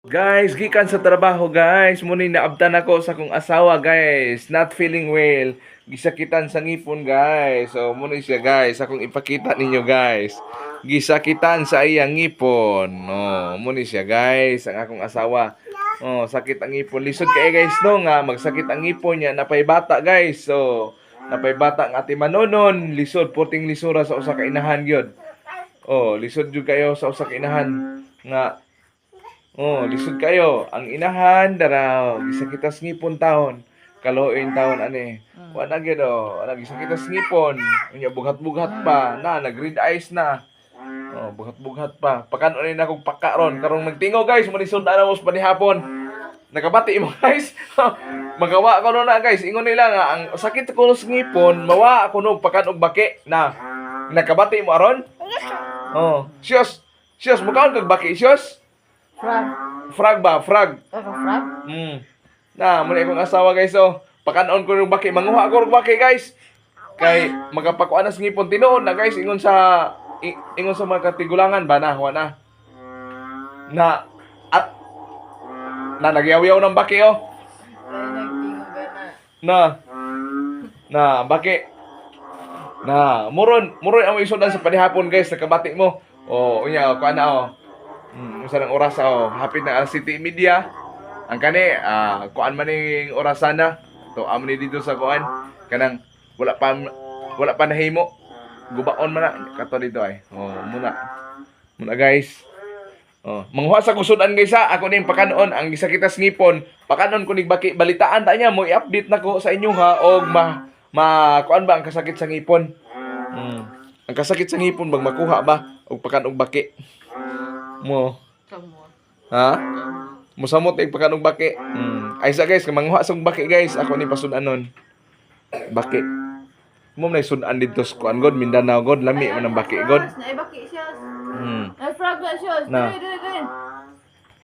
Guys, gikan sa trabaho, guys. Muni naabtan ako sa akong asawa, guys. Not feeling well. Gisakitan sa ngipon, guys. So muni siya, guys. Akong ipakita ninyo, guys. Gisakitan sa iyang ngipon. Oh, muni siya, guys, ang akong asawa. Oh, sakit ang ngipon. Lisod kay, guys, no, nga magsakit ang ngipon niya, napay bata, guys. So, napay bata ang ate manonon, lisod puting lisura sa usa ka inahan gyud. Oh, lisod jud kayo sa usa ka inahan nga. Oh, lisod kayo. Ang inahan daraw, gisakitas ngipon taon. Kaluoy taon ani. Wa na gyud oh, wala gisakitas ngipon. Unya bughat-bughat pa. Na nag red eyes na. Oh, bughat-bughat pa. Pakan-on na akong paka ron. Karong nagtingo, guys, mo ni na mo sa panihapon. Nakabati mo, guys. Magawa ko no na, guys. Ingon nila nga ang sakit ko sa ngipon, mawa ako no pakan og baki na. Nakabati mo aron? Oh, siyos. Siyos, mukaon kag baki, siyos. Frog. Frog ba? Frog. Ako frog? Na, muna akong asawa, guys, oh. Pakanon ko ng baki. Manguha ko ng baki, guys. Kay magapakuan na sa ngipon tinuod na, guys, ingon sa mga katigulangan ba na, wa na. Na at na nagyaw-yaw ng baki oh. Kaya nagtingo ka na. Na. Na baki. Na, muron, muron ang isudan sa panihapon, guys, nakabati mo. Oh, unya kuan na oh. Unsa nang oras oh, hapit na alas 7:30. Ang kani, kuan man ning orasana. To amo ni dito sa kuan kanang wala pa nahimo. Gubaon man na kato dito ay. Oh, muna. Muna, guys. Oh, manguha sa kusudan, guys, ha. Ako ning pakanon ang gisakitas ngipon. Pakanon ko nig baki, balitaan ta niya mo, i-update nako sa inyo ha og ma ma kuan ba ang kasakit sa ngipon. Ang kasakit sa ngipon bag makuha ba og pakan og baki. Mo. Kamo. Ha? Musamot ig pakan og baki. Ay sa guys, manguha sa baki, guys, ako ni pasudanon. Baki. Mo na sudan dito sa kuan god, Mindanao god, lami man ang baki god. Naibaki siya. Hmm. Ay, frog na siya. Na. Dili, dili, dili.